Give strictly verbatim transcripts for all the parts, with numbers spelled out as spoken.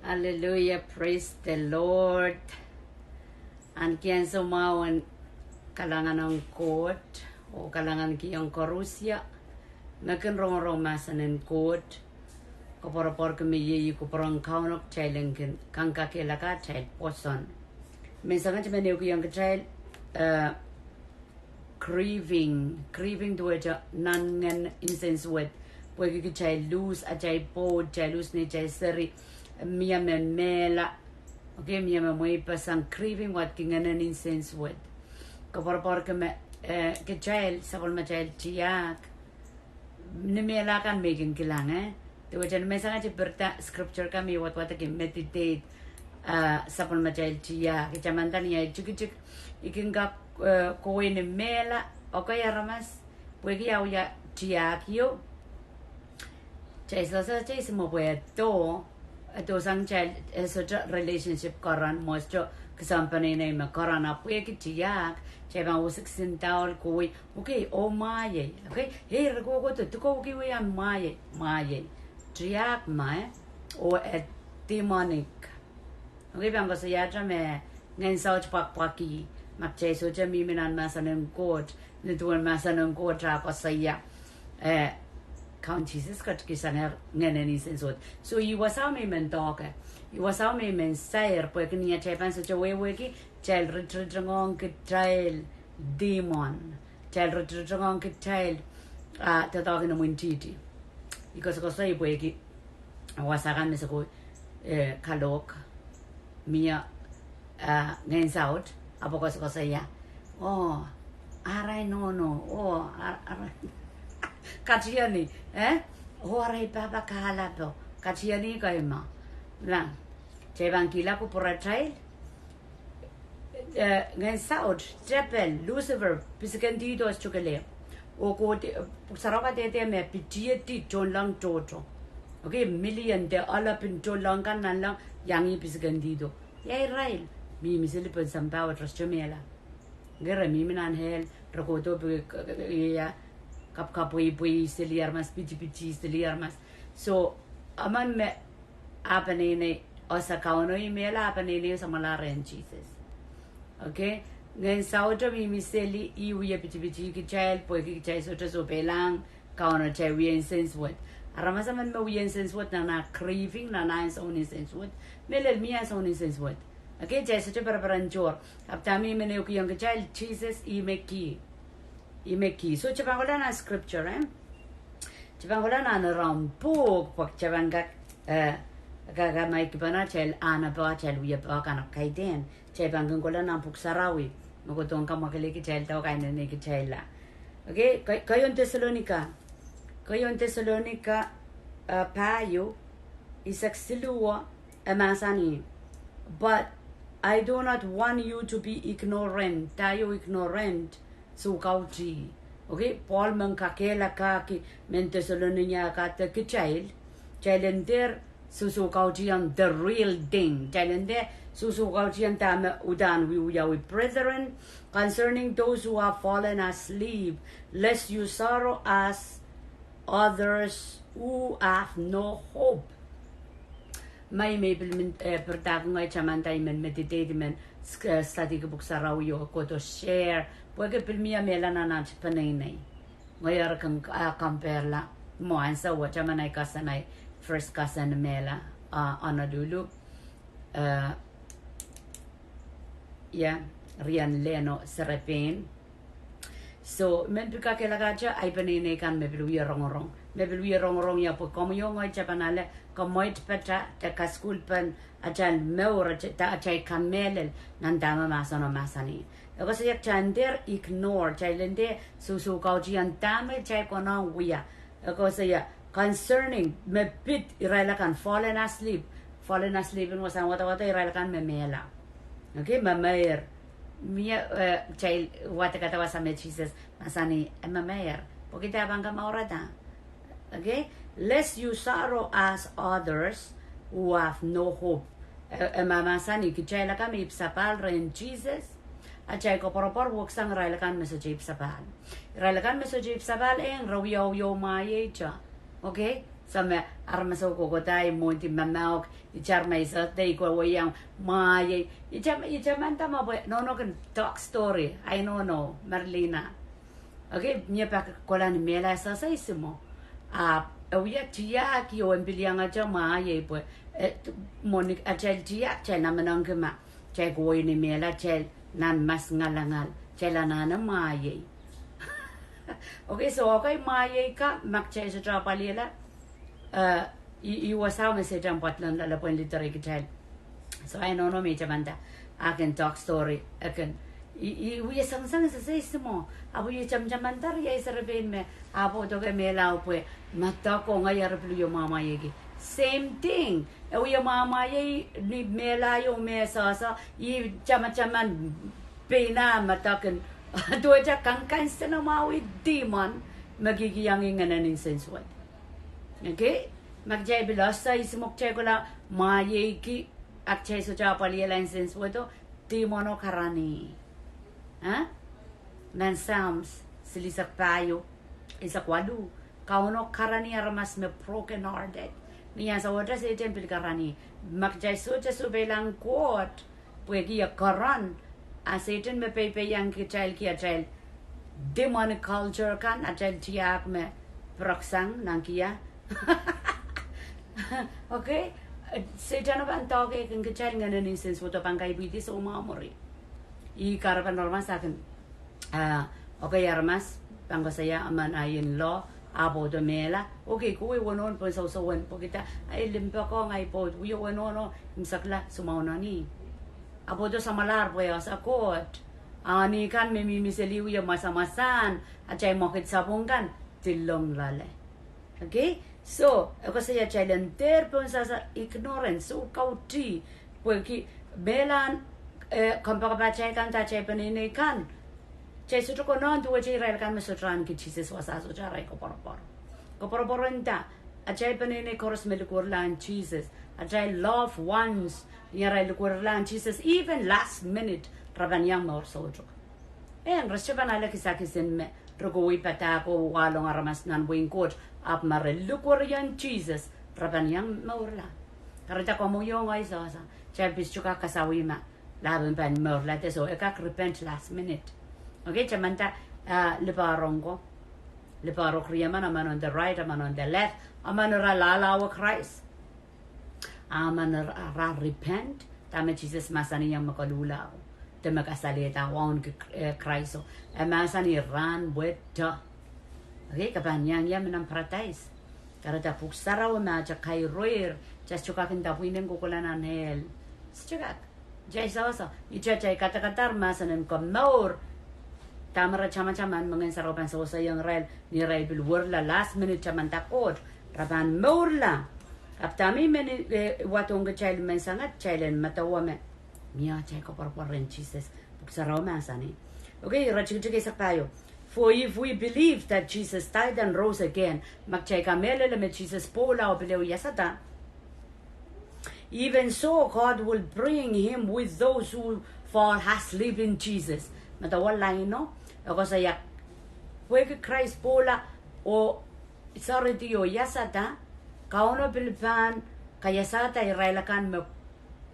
Hallelujah, praise the Lord. Ahneki ansou mwahu en kalahngan ong Koht, oh kalahngan kihong koarusie me kin rongorong mahsen en Koht. Koapworopworki me iei kupwuren Kauno, kitail en kin kangkakehlaka atail pwoson. Menseng wet I men ehukihong kitail, eh, grieving, grieving duwehte nan ngehn nsensuwed. Pwehki kitail lose atail pwoud, kitail lose neitail seri, mie me mehla. Okay, mie me mweipeseng, grieving wadek ngehn nsensuwed. Koapworopworki me, eh, kitail sapwellimatail tiahk ni mehla kan me I kin kilang, eh. Duwehte ni menseng wet I pirida scripture kan me I wadwadek, I meditate, ah, sapwellimatail tiahk. I tamanda ni ahi tikitik, I kin kak, eh, kohwei ni mehla, okay aramas, pwehki ahi wia tiahk ieu. Kitail sehse, kitail sehse me pwe e doh, e dohsang kitail, eh, sohte relationship keren, mwo sohte kisehn peneinei me keren, ahpw pwehki tiahk, kitail pahn wusik sindaol, kohwei, okay, oh mwahie, okay, ei, re kohkohdo, dikohki wia mwahie, mwahie. Tiahk ma, eh, oh e demonic. Okay, pahn koasoiahte me ngehn saut pwakpwaki, ma kitail sohte mihmi nan mahsen en Koht, ni duwen mahsen en Koht a koasoia, eh, Kaun Sises ketikihsang ngehn nsensuwed. So, ih wasao me I men doke, ih wasao me I men sair, pwehki ni atail pahn sohte wehwehki, kitail ritritohng ong kitail demon. Kitail ritritohng ong kitail, ah, doadoahk en imwintihti. I koasokoasoi pwehki wasa kan me soko, eh, kalohk, mie, ah, ngehn saut, ahpw koasokoasoia, oh, arail nohno, oh, ar-, ar-, katiani, eh? Oh, arail pahpa kahlepe, katiani kaima. Nan, kitail pahn kihla kupwuratail, eh, ngehn saut, tepel, Lucifer, pisikendihdo, sohte kelehpw. Oh Koht, eh, Pwuhk Sarawi kadehde me pitihedi tohnleng tohto. Okay, million de oalepin tohnleng kan nanleng iang ih pisikendihdo. Ia irail? Mihmi seli pohn sampah wet, re sohte mehla. Okay, re mihmi nan hell, re kohdo pwe, eh, ia, kapkapweipwei seli aramas, pitipiti seli aramas. So, emen me ah peneinei, oh sa Kauno ih mehla, ah peneinei samwalahr rehn Sises. Okay? Ngehn sauto mihmi seli, ih wie pitipiti kitail, pwehki kitail sohte sohpeilahng Kauno, kitail wie nsensuwed. Aramas emen me wie nsensuwed nan ah grieving, nan ah nsoun nsensuwed, mehlel mie ah nsoun nsensuwed. Okay, kitail sohte pereperen tohr. Ahpw dahme I men ehukihong kitail, Sises ih me kih. Ih me kih. So, kitail pahn kohla nan scripture, eh? Kitail pahn kohla nan iraun pwuhk, pwe kitail pahn kak, eh, kak, kak maikipena atail ahnepe, atail wiepe kan, ahpw kaidehn kitail pahn kin kohla nan Pwuhk Sarawi, me kohdohn kamwakelei kitail, dau kainene kitail la. Okay, ke-, keieun Tesalonika. Keieun Tesalonika, eh, pahieu, eisek siluh, e mahsanih, But I do not want you to be ignorant. Dahio ignorant? Soukautih. Okay, Pohl men kakehlakahki mehn Tesalonika de kitail, kitail en dehr sou-, soukautihong the real thing. Kitail en dehr sou-, soukautihong dahme uhdahn wiewiawi. Brethren, concerning those who have fallen asleep, lest you sorrow as others who have no hope. Ma I men pil men, eh, pirdahki ngehi tamanda I men meditate, I men sk-, eh, studyki Pwuhk Sarawi oh kohdo share, pwehki pil mie mehla nan aht peneinei. Ngehi eri kin, ah, compare la. Mwo ansou wet, taman ahi cousin, ahi first cousin mehla, ah, Honolulu. Eh, ia, Rian Leno Serepein. So, I men pil kakehlakahte ahi peneinei kan me pil wie rongorong. Me pil wie rongorong ia pwe komwi oh ngehi kitail pahn ale kamweit pata de kasukuhlpen atail mour, de atail kamehlel nan dahme mahseno mahsanih. E koasoia kitail en dehr ignore, kitail en dehr sou-, soukautihong dahme kitail konehng wia. E koasoia concerning, me pid irail akan fallen asleep. Fallen asleep en wasahn wadawado irail akan me mehla. Okay, me meir. Mie, eh, kitail wadek adawa same Sises mahsanih e me meir. Pwehki dahme pahn kamourada. Okay? Lest you sorrow as others who have no hope. E, e mahmahsanih kitail akan me ipwsapahl rehn Sises, atail koapworopwor weksang irail akan me sohte ipwsapahl. Irail akan me sohte ipwsapahl, eh, re wie wiawi mwahiei te. Okay? Soh me aramas o kohkohda I mwohndi mamauk, I tar me I sohte I kohwei iang mwahie. I tar, I tamanda ma pwe nohno kin talk story, I don't know, Merlina. Okay, mie pak kohla ni mehla sohsa I sehse mwo. Ahpw e wia tiahk, I wen pil iang ata mwahie pwe, eh, mwo ni atail tiahk, atail namenengki ma kitail kohwei ni mehla, kitail nan mas ngalangal, kitail anahne mwahie. Okay, soh, okay, mwahie ka, ma kitail sohte apwalihala, eh, I, I wasao me Sehdan pwadlen loale pwehn liderei kitail. Soh, I don't know me I tamanda, I can talk story, I can, I, I wie soangen sohte I sehse mwo. Ahpw I wie tamtamanda riei serepein me, ahpw doke mehla o pwe, ma doadoahk ngehi eri pil wie mwamwaieki. Same thing. E wie mwamwaiei ni mehla ieu me sohsa, I tamataman pein ah ma doadoahk en, duwehte kankansenamwahu demon, me kihkihong ngehnen nsensuwed. Okay? Ma kitail pil ese I sehse mwo kitail kohla mwahie ki, a kitail sohte apwalihala nsensuwed o, demon o karanih. Eh? Nan Psalms, silihsek pahieu, eisek waluh, Kauno karanih aramas me broken hearted. Ni ansou wet Sehdan pil karanih. Ma kitail sohte sohpeilahng Koht, pwehki e karanih, a Sehdan me peipeiong kitail ki atail demonic culture kan, atail tiahk me pireksang nan kia. Okay? Sehdan o pahn doahkehkin kitail ngehnen nsensuwed o pahn kaipwidi soumwahu mwuri. I kahrepen aramas akan, ah, okay, aramas pahn koasoia emen ahi in law, ahpw doadoahk mehla. Okay, kohwei wenehn pohn sousou en pwekida, ahi limpoak o ngehi pwoud, wie wenehn o imwisekla soumwahu nan ih. Ahpw doadoahk samwalahr pwe e ese Koht. Ahni kan me mihmi seli wie mwasamwasahn, atail mwekid sapwung kan, dillong loale. Okay? Soh, e koasoia kitail en dehr pohn sasa ignorance, soh, kaudih, pwehki mehlahn, eh, kompoakepatail kan, atail peneinei kan. Kitail sohte konehng duwehte irail kan me sohte ahneki Sises wasa sohte arail koapworopwor. Koapworopwor en da, atail peneinei koaros me likwerlahng Sises, atail loved ones, ni arail likwerlahng Sises, even last minute, re pahn iang mour soutuk. En, re sohte pahn ale kisakis en me, re kohwei padahk o wahlong aramas nan wehin Koht, ahpw ma re likwerlahng Sises, re pahn iang mourla. Kahrehda komwi oh ngehi sohsa, kitail pil sohte kak kasawih ma, lapin pahn mourla de soh, e kak repent last minute. Okay, tamanda, ah, lipahrok ko. Lipahrok riemen, emen on the right, emen on the left, emen ira lahlahwe Krais. Emen ira repent, dahme Sises mahsanihong me koluhla o, de me kasalehda wauneki, eh, Krais o. E mahsanih rahn wet. Okay, ke pahn iang ie nan paradais. Kahrehda Pwuhk Sarawi me atail kaireir, kitail sohte kak inda pwihn en kohkohla nan hell. Sohte kak. Kitail sohsa, ihte kitail kadakadahr mahsen en komour. Dahme re tamataman me Ngehn Sarawi pahn seweseiong irail, ni irail pil werla last minute tamanda Koht, re pahn mourla. Ahpw dahme I men, eh, wadohng kitail menseng, kitail en medewe me mie atail koapworopwor rehn Sises, Pwuhk Sarawi mahsanih. Okay, iretikitik eisek pahieu. For if we believe that Jesus died and rose again, ma kitail kamehlele me Sises pwoula oh pil iasada, even so God will bring him with those who fall asleep in Jesus. Medewe lain o, e koasoia, pwehki Krais pwoula oh, sorry, oh iasada, Kauno pil pahn kaiasada irail akan me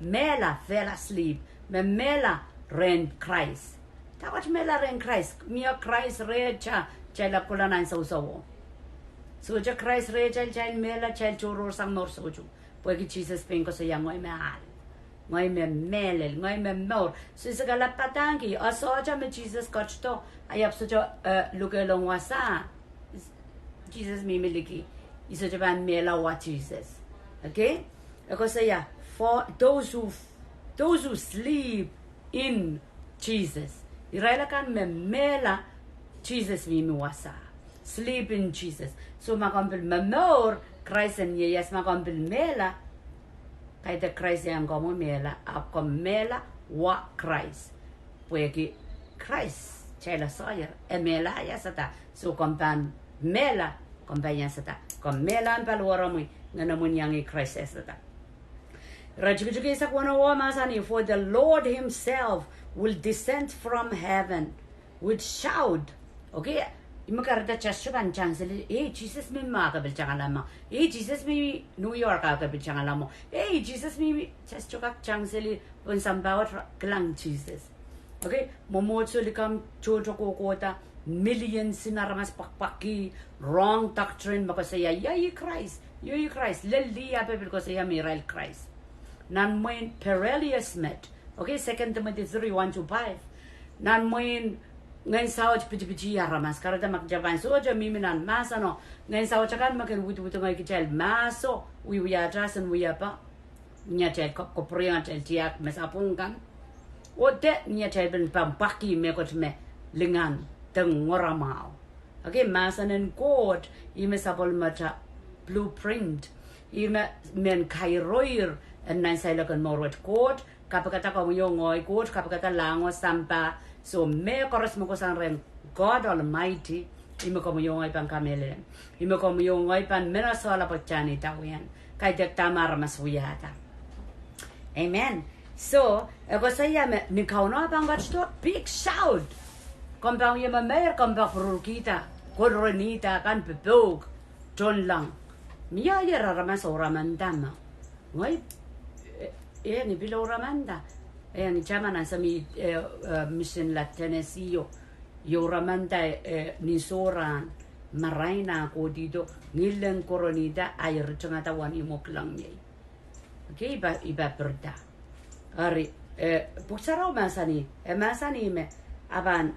mehla, fell asleep, me mehla rehn Krais. Dahkot mehla rehn Krais, mie Krais rehtail, kitail ahpw kohla nan sousouo. Sohte Krais rehtail, kitail mehla, kitail tohrohrsang mour soutuk. Pwehki Sises pein koasoia, ngehi me ahl, ngehi me mehlel, ngehi me mour. Soh, I sehse kalap padahngki, e sohte me Sises ketido, a I ahpw sohte, eh, lukehlong wasa. Sises mihmi liki. I sohte pahn mehla wa Sises. Okay? E koasoia, for those who, those who sleep in Jesus. Irail akan me mehla, Sises mihmi wasa. Sleep in Jesus. Soh, ma komw pil momour, Krais en ieias, ma komw pil mehla, kaidehk Krais iang komwi mehla, ahpw komw mehla wa Krais. Pwehki Krais, kitail koasoia, e mehla iasada. Soh, komw pahn mehla, komw pahn iasada. Komw mehla en paliwaromwi, ngenomwi iang Krais iasada. Iretikitik eisek weneu mahsanih, for the Lord himself will descend from heaven with shout. Okay, Ih me kahrehda kitail sohte pahn tangseli, eh, Sises mihmi Mawkapil, tangala mwo. Eh, Sises mihmi New York, Mawkapil, tangala mwo. Eh, Sises mihmi, kitail sohte kak tangseli pohn sampah wet kilang Sises. Okay, mwomwohdiso likamw tohto kohkohda, millions en aramas pwakpwakih, wrong doctrine, me koasoia, ia ih Krais, ia ih Krais, lel lih ape pil koasoia me irail Krais. Nan mwein perilous met. Okay, Second Timothy three, one to five. Nan mwein ngehn saut pitipiti aramas. Kahrehda ma kitail pahn sohte mihmi nan mahseno, ngehn saut akan me kin widwidingohi kitail mahso, wiewiahte en wiepe. Ni atail ko-, koapworopwor, atail tiahk me sapwung kan. Oh de ni atail pahn pwakih mehkot me lingan de ngoramwahu. Okay, mahsen en Koht, ih me sapwellimatail blueprint. Ih me mehn kairoir en nan sailoak en mour wet. Koht kapikada komwi oh ngehi, Koht kapikada lahng oh sampah. So mehkoaros me kohsang rehn God Almighty, ih me komwi oh ngehi pahn kamehlele. Ih me komwi oh ngehi pahn men esehla pwe kitail en idawehn. Kaidehk dahme aramas wiahda. Amen. So, e koasoia me ni Kauno pahn ketido, big shout. Komw pahn wie memeir, komw pahn pwururkihda, koronihda kan popouk, tohnleng. Mie aramas ouramanda me. Ngehi, eh, eh, ni pil ouramanda. Eh, ni taman ansou me, eh, eh, misin la Tennessee o. Ouramanda, eh, ni sohrahn, marain ah kohdido, ngilen koronihda, ahi ritingada wenihmwo kilang ie. Okay, I pahn, I pahn pirida. Eri, eh, Pwuhk Sarawi mahsanih, e mahsanih me, a pahn,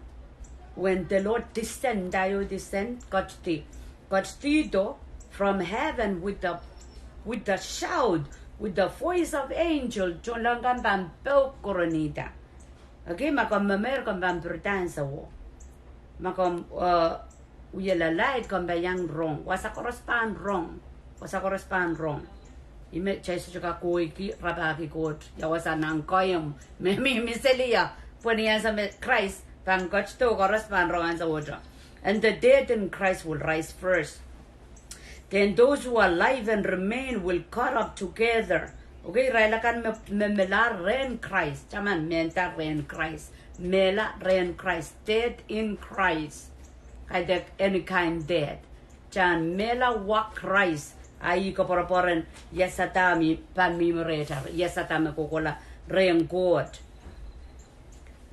when the Lord descend, dah e descend, ketidi, ketido from heaven with the, with the shout, with the voice of angel, tohnleng kan pahn pouk koronihda. Okay, ma komw memeir komw pahn pirida ansouo. Ma komw, eh, wie lalaid komw pahn iang rong. Wasa koaros pahn rong. Wasa koaros pahn rong. Ih me kitail sohte kak kohki, rapahki Koht. Ia wasa nan koahiek. Me mihmi seli ia. Pwe ni ansou me Krais pahn ketido koaros pahn rong ansouohte. And the dead in Christ will rise first. Then those who are alive and remain will caught up together. Okay, irail akan me, me mehla rehn Krais. Taman mehnda rehn Krais. Mehla rehn Krais. Dead in Christ. Kaidehk any kind dead. Kitail mehla wa Krais. A ih koapworopwor en iasada me pahn mihmi rehtail. Iasada me kohkohla rehn Koht.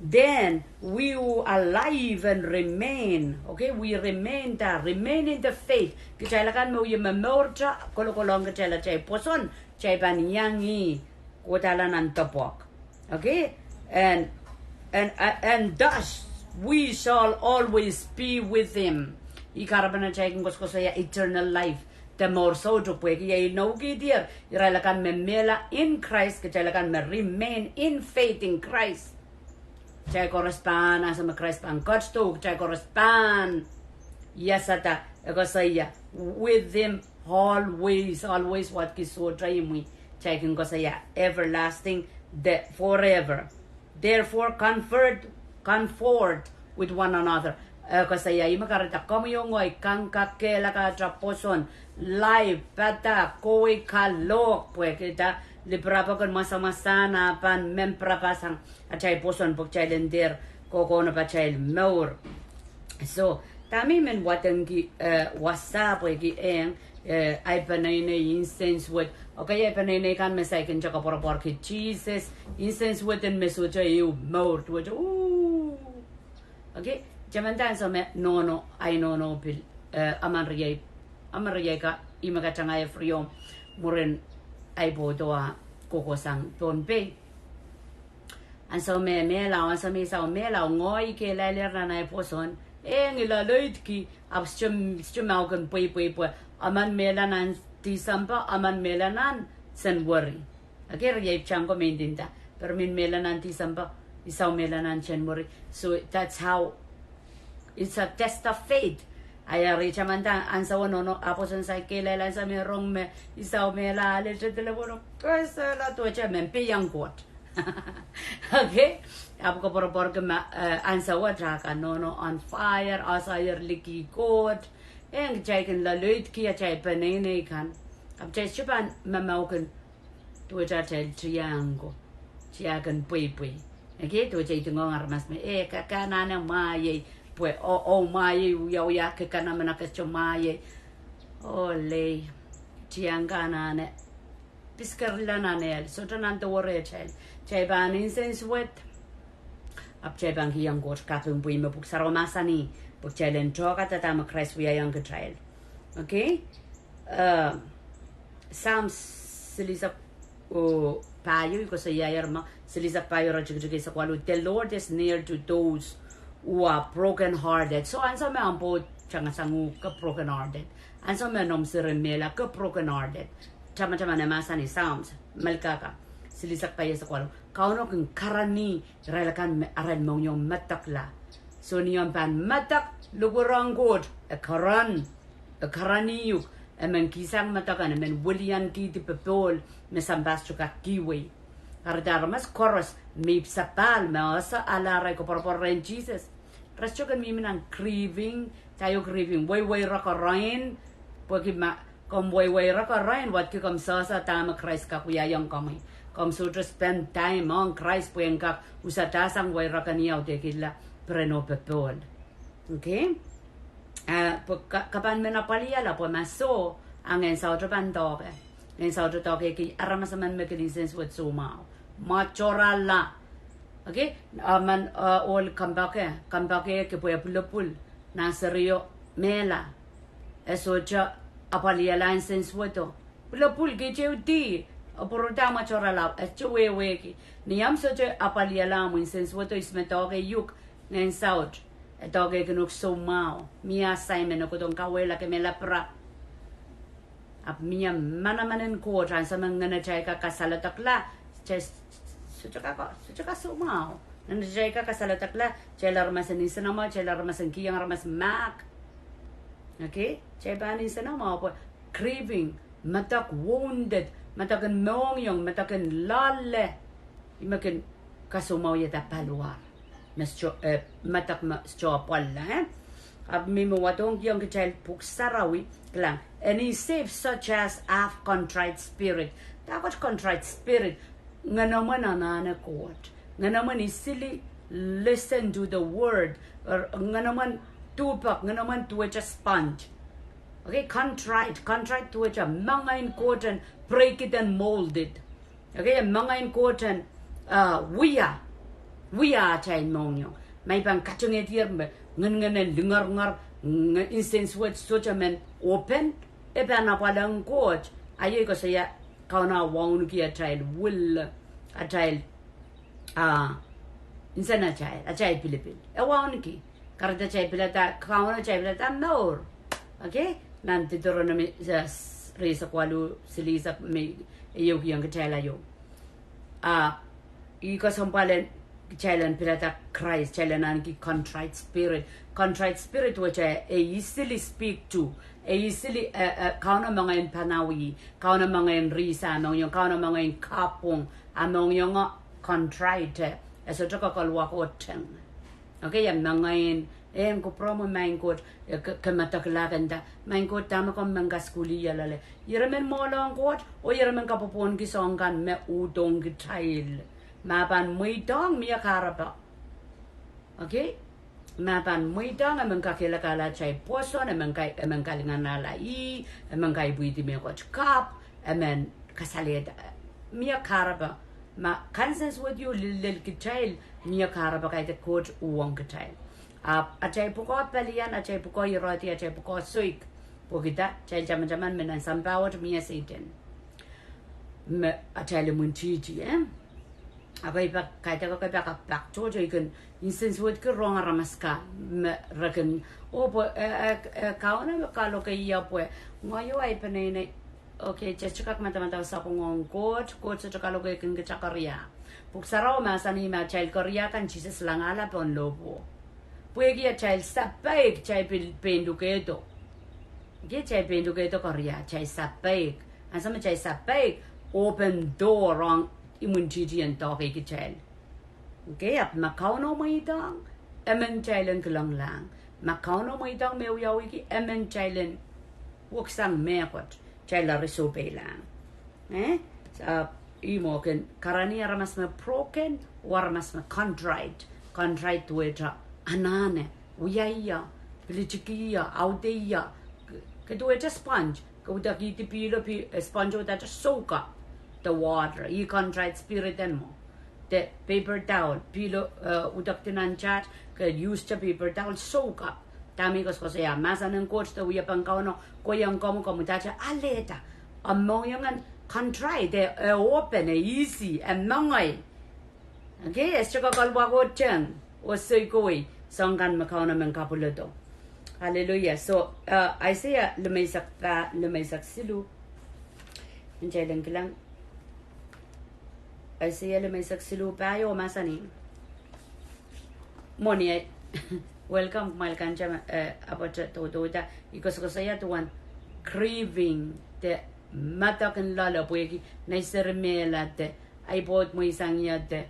Then we who are alive and remain, okay, we remain da, remain in the faith. Kitail akan me wie momourda, kolokolohng kitail atail pwoson, kitail pahn iang ih, kohkohla nan depwek. Okay? And, and, uh, and thus we shall always be with him. Ih kahrepen atail kin koasokoasoia eternal life. De mour soutuk pwehki e inoukihdier, irail akan me mehla in Christ, kitail akan me remain in faith in Christ. Kitail koaros pahn, ansou me Krais pahn ketido, kitail koaros pahn iasada, e koasoia, with him always, always, wahdohng sohte imwi, kitail kin koasoia, everlasting, the forever. Therefore, comfort, comfort with one another. E koasoia, ih me kahrehda komwi oh ngehi kak kakehlaka atail pwoson, life, padahk, kohwei kalohk, pwehki da lipirap kin mwasamwasahn ah pahn men pirapasang atail pwoson pwe kitail en dehr kohkohno atail mour. So, dahme I men wadengki, eh, wasa pwehki eng, eh, ahi peneinei incense wet. Okay, ahi peneinei kan me saikinte koapworopworki Sises, incense wet en me sohte ehu mour, duwehte, ooh. Okay, taman ansou me nohno, ahi nohno pil, eh, emen riei, emen riei ka, ih me katangahier Friom, mwurin ahi pwoudo ah kohkohsang Pohnpei. Ansou me mehla, ansou me I sau mehla, ngehi kehlail nan ahi pwoson, e ngi loaloidki, ahpw sohte, sohte me kin pweipwei pwe, emen mehla nan Tisempe, emen mehla nan Senweri. Okay, riei pwuhk ko me ndinda, pwe I men mehla nan Tisempe, I sau mehla nan Senweri. So that's how it's a test of faith. Ahi eri tamanda ansou nohno ah pwoson saik kehlail ansou me rong me I sau mehla ale te telefono kesela duwehte men peiang Koht. Okay? Ahpw koapworopworki me, eh, ansou wet ah kak nohno on fire, ah sair liki Koht. Eng kitail kin loaloidki atail peneinei kan. Ahpw kitail sohte pahn mamaukin duwehte atail tiahk ko, tiahk en pweipwei. Okay, duwehte I dingohng aramas me, eh, ka, ka anahne mwahiei, Pwe, oh, oh, mwahiei wiawi, ke kanamenak, ke sohte mwahiei. Oh, lei. Tiahk anahne. Pisikerilan anahne. Sohte nan dewere kitail. Kitail pahn nsensuwed. Ahpw kitail pahn kihong Koht kaping pwe ih me Pwuhk Sarawi mahsanih. Pwe kitail en tohkada dahme Krais wiahiong kitail. Okay? Uh, Psalms silihsek, oh, pahieu, I koasoiaier me, silihsek pahieu, iretikitik eisek waluh, "The Lord is near to those who are broken-hearted." So, ansou me omw pwoud tangasang uhk, ke broken-hearted. Ansou me noumw seri mehla, ke broken-hearted. Tamataman e mahsanih Psalms, Melkahka, silihsek pahieu eisek waluh. Kauno kin karanih irail akan me arail mohngiong medekla. So, ni omw pahn medek, likwerong Koht, e karanih. E karanih uhk, e men kihsang medek en, e men wiliankihdi popohl me sampah sohte kak kihwei. Kahrehda aramas koaros me ipwsapahl me ese ale arail koapworopwor rehn Sises, re sohte kin mihmi nan grieving, daio grieving, weiweirek arail, pwehki ma komw weiweirek arail, wadki komw sehse dahme Krais kak wiahiong komwi. Komw sohte spend time ong Krais pwe en kak usadahsang weirek en ie audehkihla piren oh popohl. Okay? Ah, pwe ka, ke pahn men apwalihala pwe ma soh, a ngehn saut pahn doake. Ngehn saut doakehki aramas emen me kin nsensuwed soumwahu. Mwatorala. Okay? Ah, men, ah, ohl kompoake, kompoakehki pwe pwulopwul, nan serio mehla. E sohte apwalihala nsensuwedo. Pwulopwul kihte uhdi, e pwurehda mwatorala, e sohte wehwehki. Ni omw sohte apwalihala omw nsensuwedo, ihs me doake uhk, ngehn saut, e doakehkin uhk soumwahu, mie assignment, e kohdohng kawehla ke mehla pwurala. Ahpw mie manaman en Koht, ansou me ngenetail kak kasaledekla, kitail sohte kak, sohte kak soumwahu. Ngenetail kak kasaledekla, kitail aramas en nsenamwahu, kitail aramas en kihong aramas mahk. Okay? Kitail pahn nsenamwahu pwe grieving, medek wounded, medek en mohngiong, medek en loale. Ih me kin kasoumwahuiada paliwar. Me sohte, eh, medek me sohte apwalala, eh? Ahpw mie me wadohng kihong kitail Pwuhk Sarawi, kilang. And he save such as have contrite spirit. Dahkot contrite spirit? Ngenomwen anahne Koht. Ngenomwen easily listen to the word. Er, ngenomwen duhpek, ngenomwen duwehte sponge. Okay, contrite, contrite duwehte, mengei en Koht en break it and mold it. Okay, mengei en Koht en, ah, wia, wia atail mohngiong. Ma I pahn katingehdier me ngenngenen lingeringer, nge-, nsensuwed sohte men open, e pahn apwalehng Koht. Ahi, I koasoia, Kauno wauneki atail will, atail, ah, nsenatail, atail pilipil. E wauneki. Kahrehda kitail pilada, Kauno kitail pilada mour. Okay? Nan Deuteronomy, eh, rieisek waluh, silihsek me e iang kitail aio. Ah, I kesempwal en kitail en pilada Krais, kitail en ahneki contrite spirit. Contrite spirit wet e easily speak to, e easily, eh, eh, Kauno mengei en panawih, Kauno mengei en rihsa mohngiong, Kauno mengei en kapwung, a mohngiong contrite, e sohte koakoaruhr Koht teng. Okay, e mengei en, en kupwuromwi Maing Koht, e ke, ke medekla kenda, Maing Koht, dahme komw men kasukuhlih loale. Ira men mwohng Koht, oh ira men kapwopwohnki soahng kan me uhdohng kitail. Ma pahn mweidohng, mie kahrepe. Okay? Ma pahn mweidohng, e men kakehlakahla atail pwoson, e men ka-, e men kalinganahla ih, e men kaipwidi mehkot kapw, e men kasalehda, mie kahrepe. Ma kansensuwed ieu lel, lel kitail, mie kahrepe kaidehk Koht uhwong kitail. Ahpw atail pwukoa pelian, atail pwukoa irehdi, atail pwukoa soik. Pwehki dah, atail tamataman me nan sampah wet mie Sehdan. Me atail imwintihti, eh? Ahpw I pak, kaidehk, I pak, pak tohto I kin nsensuwedki rong aramas kan, me re kin, oh pwe, eh, eh, eh, Kauno me kaloke ie pwe, ngehi oh ahi peneinei, okay, kitail kak madamadau sapwung ong Koht, Koht sohte kaloke kin kitail keria. Pwuhk Sarawi mahsanih me atail keria kan Sises langahla pohn lohpwuo. Pwehki atail sapeik, kitail pil pein lukehdo. Okay, kitail pein lukehdo keria, kitail sapeik. Ansou me kitail sapeik, open door rong imwintihti en doahke kitail. Okay, ahpw ma Kauno mweidohng, emen kitail en kilenglahng. Ma Kauno mweidohng me wiawihki, emen kitail en weksang mehkot, kitail eri sohpeilahng. Eh? So, ih me kin karanih aramas me broken, oh aramas me contrite. Contrite duwehte anahne. Wiahiong, pil itikihong, audehiong. Ke duwehte sponge, ke udekihdi pihlo, pi-, eh, sponge oh that soak up the water. Ih contrite spirit en mwo. De paper towel, pihlo, eh, udekdi nan taht, ke use the paper towel, soak up. Dahme koasokoasoia, mahsen en Koht de wiepen Kauno kohiong komwi, komwi udahte alehda. Omw mohngiong en contrite, eh, open, eh, easy, eh, mengei. Okay, e sohte kakoluwa kohteng, oh soikowei, soang kan me Kauno men kapwulodo. Hallelujah. So, uh, Aiseia limeisek pa-, limeisek siluh. Nteileng kilang. Aiseia limeisek siluh pahieu mahsanih. Mwohni, welcome, kumwail kan tama, eh, apwote doudouda, I koasokoasoia duwen grieving de medek en loale pwehki nei seri mehla de, ahi pwoud mweisang ie de,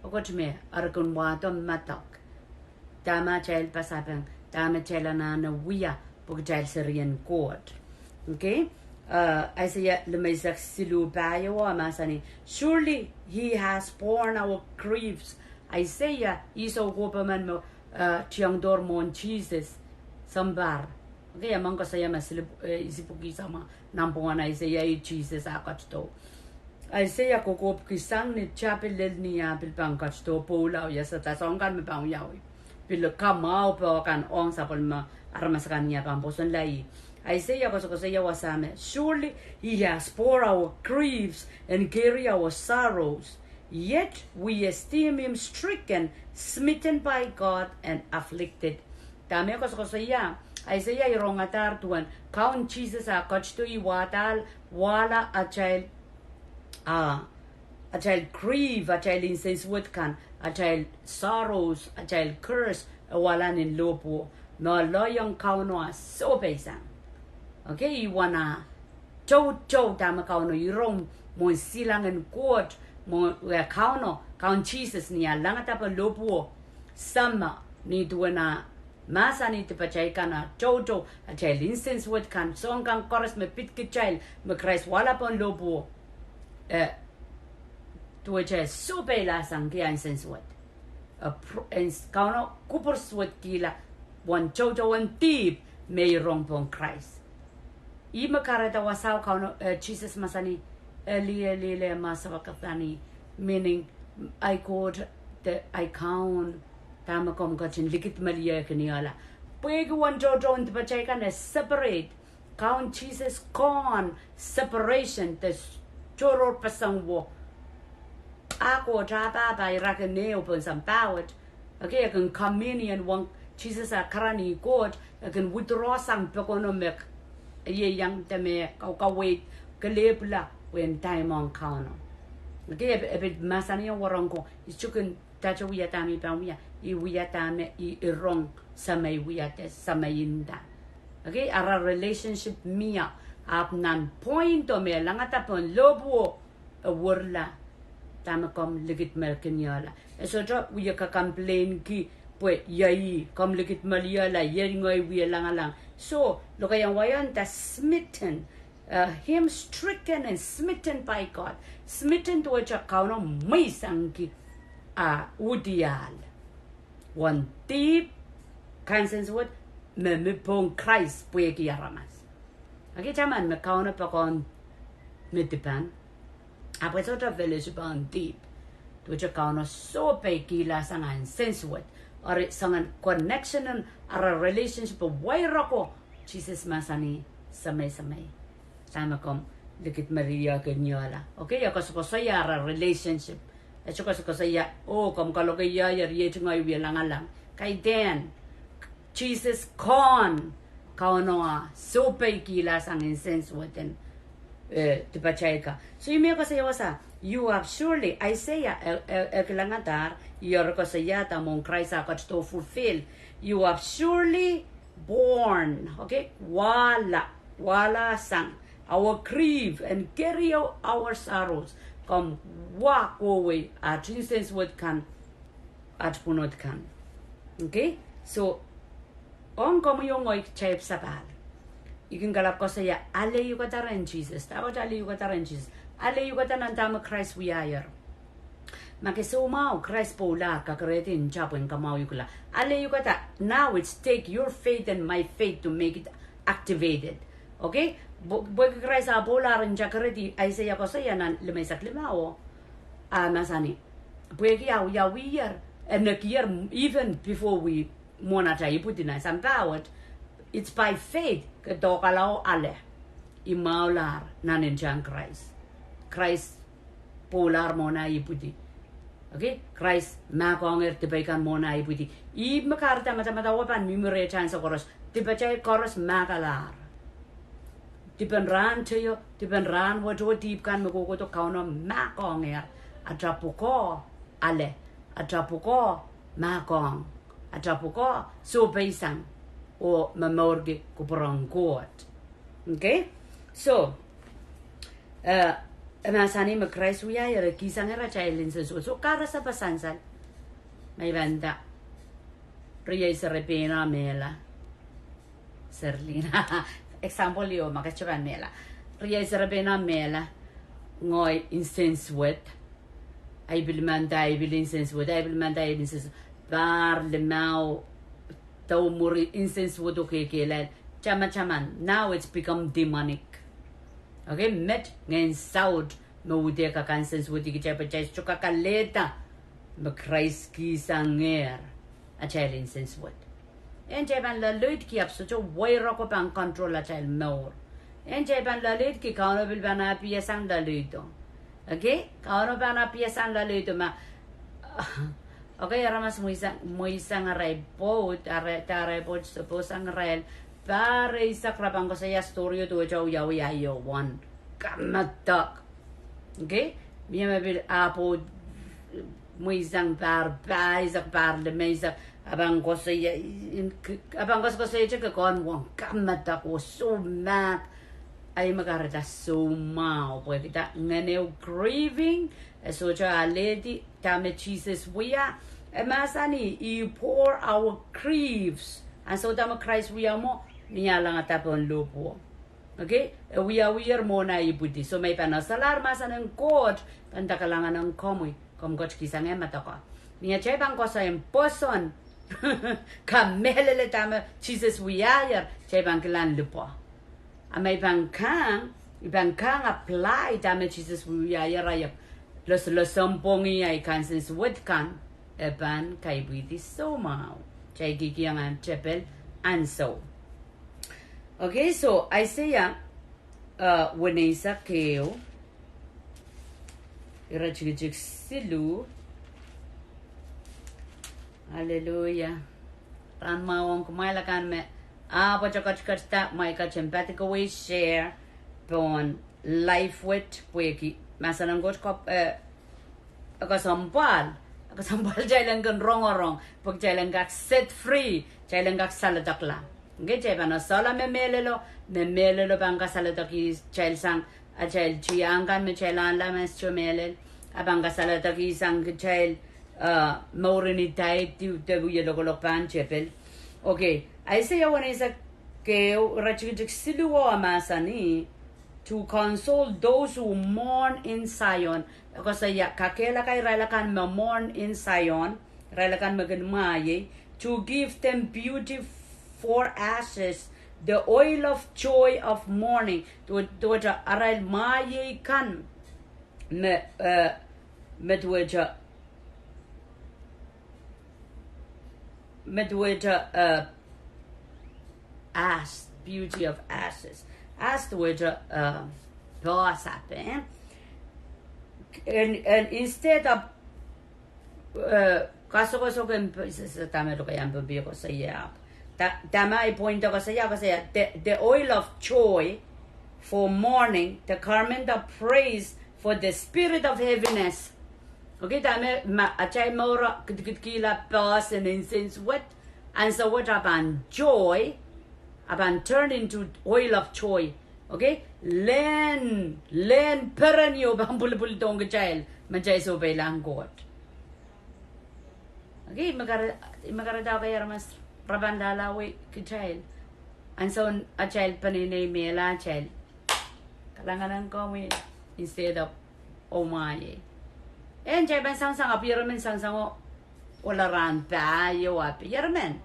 oh Koht me, eri kin wahdo medek. Dahme atail pasapeng, dahme atail anahne wia, pwe kitail serien Koht. Okay? Uh, Aiseia limeisek siluh pahieu mahsanih, "Surely he has borne our griefs." Aiseia, ih soukohp emen me, uh, tiongdohr mwohn Sises, sounpar. Okay, e men koasoia me siluh, eh, isipwiki sama, nanpwungen Aiseia, ih Sises ah ketido. Aiseia kokohpwki sang ni tapin lel ni ah pil pahn ketido pwoula oh iasada soang kan me pahn wiawi. Pil kamwahu pwe kan ong sapwellime aramas akan ni ah pahn pwosonla ih. Aiseia koasokoasoia wasa me, "Surely he has bore our griefs and carry our sorrows. Yet we esteem him stricken, smitten by God, and afflicted." Dahme koasokoasoia, Aiseia irongadahr duwen Kaun Sises ah ketido, ih wahdahl wahla atail, ah, atail grief, atail nsensuwed kan, atail sorrows, atail curse, e wahla nin lohpwuo. Me lohiong Kauno ah sohpeisang. Okay, ih wana toutou dahme Kauno irong mwohn silangin Koht, mwohn, eh, Kauno, Kaun Sises ni ah langada pohn lohpwuo, Sahmo, ni duwen ah mahsanih dipatail kan ah toutou atail nsensuwed kan, soang kan koaros me pid kitail me Krais wahla pohn lohpwuo, eh, duwehte sohpeilahsang ki ah nsensuwed. Eh, pr-, en s-, Kauno kupwur suwedkihla uwen toutouen dihp me irong pohn Krais. Ih me kahrehda wasao Kauno, eh, Sises mahsanih, "Eli, Eli, lema sabakthani," meaning, "Ahi Koht, de ahi Kaun, dahme komw ketin likidmeliehkiniehla?" Pwehki uwen toutouen dipatail kan e separate Kaun Sises kohn separation de s-, tohrohrpeseng wo. Ah Koht, ah Pahpa, ira kin ehu pohn sampah wet. Okay, e kin communion ong Sises ah karanih Koht, e kin withdraw sang pokono me ieiang de me kaukaweid kelehpwla pwehn time ong Kauno. Okay, e, e pil mahsanihong wahnpoaron ko, I sohte kin dahte wia dahme I pahn wia, I wia dahme I irong Semei wia de Semei nda. Okay, ara relationship mie, ahpw nan point o me langada pohn lohpwuo, e werla, dahme komw likidmeliehkiniehla? E sohte wie ka complain ki pwe iei komw likidmeliehla, iei ngehi wie langalang. So, lokaiahn wai o nda smitten, uh, him stricken and smitten by God. Smitten duwehte Kauno mweisangki ah udiahl uwen dihp, kansensuwed, me mi pohn Krais pwehki aramas. Okay, taman me Kauno poakohng me dipan, ahpw e sohte fellowship ong dihp. Duwehte Kauno sohpeikihla sang ah nsensuwed. Eri soangen connection en ara relationship e wairo ko, Sises mahsanih, Semei, Semei, dahme komw likidmeliehkiniehla? Okay, e koasokoasoia ara relationship. E sohte koasokoasoia, oh, komw kaloke ie, eri iet ngehi wie langalang. Kaidehn, Sises kohn, Kauno ah sohpeikihla sang nsensuwed en, eh, dipatail ka. So ih me e koasoia wasa, "You have surely," Aiseia, e, e, e kilangadahr, ih eri koasoiada mwohn Krais ah ketido fulfill. "You have surely borne," okay, wahla, wahla sang, "our grief and carry our sorrows." Komw wah kohwei aht nsensuwed kan, aht pwunod kan. Okay? So, ong komwi oh ngehi kitail sapahl, I kin kalap koasoia, ale uhkada rehn Sises. Dahkot ale uhkada rehn Sises. Ale uhkada nan dahme Krais wiahier. Ma ke soumwahu, Krais pwoulahr, kakerehdi nta pwehn kamwahuiukala. Ale uhk dah, now it's take your faith and my faith to make it activated. Okay? Pwe, pwehki Krais ah pwoulahr, nta kerehdi, Aiseia koasoia nan limeisek limau, ah, mahsanih, pwehki ah wiawiher, e nekiher, even before we mwohn atail ipwidi nan sampah wet, it's by faith, ke dohkala oh ale, I mwahulahr nan ntahn Krais. Krais pwoulahr mwohn ah ipwidi. Okay? Krais mahkohngehr dipei kan mwohn ah ipwidi. Ihme kahrehda madamadau pahn mihmi rehtail ansou koaros. Dipatail koaros mahkalahr. Dipen rahn teio, dipen rahn wet oh dihp kan me kohkohdo, Kauno mahkohngehr. Ata pwukoa ale, ata pwukoa mahkohng, ata pwukoa sohpeisang oh momourki kupwuren Koht. Okay? So, eh, e mahsanih me Krais wiahier, e kihsangehr atail nsensuwed. So, kahrehda sansal me I pahn nda, riei serepeino mehla. Serlin. Example ieu ma ke sohte pahn mehla. Riei serepeino mehla, ngehi nsensuwed. Ahi pil manda, ahi pil nsensuwed, ahi pil manda, ahi pil nsensuwed. Pahr limau, dau mwuri nsensuwed oh kekehlail. Tamataman, now it's become demonic. Okay, met ngehn saut me uhd kak nsensuwedki kitail pwe kitail sohte kak alehda me Krais kihsangehr atail nsensuwed. En kitail pahn loaloidki, ahpw sohte weiroko pahn control atail mour. En kitail pahn loaloidki, Kauno pil pahn appiasang loaloido. Okay? Kauno pahn appiasang loaloido ma, okay, aramas mweisang, mweisang arail pwoud, arail, arail pwoud, sopohsang arail pahr eisek, re pahn koasoia story o duwehte wiawi aio wen. Kamedek. Okay? Mie me pil ah pwoud mweisang pahr, pahr eisek, pahr limeisek, a pahn koasoia, a pahn koasokoasoia ke kohn wen kamedek oh soumahk. Ahi me kahrehda soumwahu, pwehki dah, ngehn ehu grieving, e sohte alehdi dahme Sises wia, e mahsanih, He bore our griefs. Ansou dahme Krais wia mwo, ni ah langada pohn lohpwuo. Okay? E wiawiher mwohn ah ipwidi. So ma I pahn esalahr mahsen en Koht, pahn nda kalahngan en komwi, komw kak kihsang eh medekoa. Ni atail pahn koasoia pwoson, kamehlele dahme Sises wiahier, kitail pahn kilang lipwo. A ma I pahn kang, I pahn kang apply dahme Sises wiahier, a I loslosempwongi ahi kansensuwed kan, e pahn kaipwidi soumwahu. Kitail kihkihong nan tepel ansou. Okay, so Aiseia, uh, weneisek ehu, iretikitik siluh. Hallelujah. Rahn mwahu ong kumwail akan me ahpw ketiket da, kumwail kak en patohwan share pohn live wet pwehki mahsen en Koht ko, eh, e kesempwal, e kesempwal kitail en kin rongorong, pwe kitail en kak set free, kitail en kak saledekla. Okay, kitail pahn esehla me mehlelo, me mehlelo pahn kasaledekiht kitail sang atail tiahk kan me kitail anahne mehn sito mehlel, a pahn kasaledekiht sang kitail, uh, mourin idai de, de wie lokolok pahn tepel. Okay, Aiseia weneisek ehu, iretikitik siluh o, e mahsanih, to console those who mourn in Zion. E koasoia kakehlaka irail akan me mourn in Zion, irail akan me kin mwahngih, to give them beauty for ashes, the oil of joy of mourning. Duwehte, duwehte arail mwahngih kan me, eh, me duwehte, me duwehte, eh, ash, beauty of ashes. Ash duwehte, eh, poahsap, eh? And, and instead of, eh, kasokosok en p-, s-, s-, dahme lokaiahn Pohnpei koasoia. Da-, dahme ahi point koasoia, koasoia, the, the oil of joy for mourning, the garment of praise for the spirit of heaviness. Okay, dahme ma atail mour kidikitkihla poahs en nsensuwed, ansou wet a pahn joy, a pahn turn into oil of joy. Okay, lehn, lehn peren ieu pahn pwulopwuldohng kitail, me kitail sohpeilahng Koht. Okay, I men kar-, I men kahrehda kei aramas re pahn lahlahwei kitail. Ansoun atail peneinei mehla atail kalahngan en komwi instead of oh mwahngih. En kitail pahn sangasang, ahpw ieremen sangasango ohl rahn pahieu, ahpw ieremen.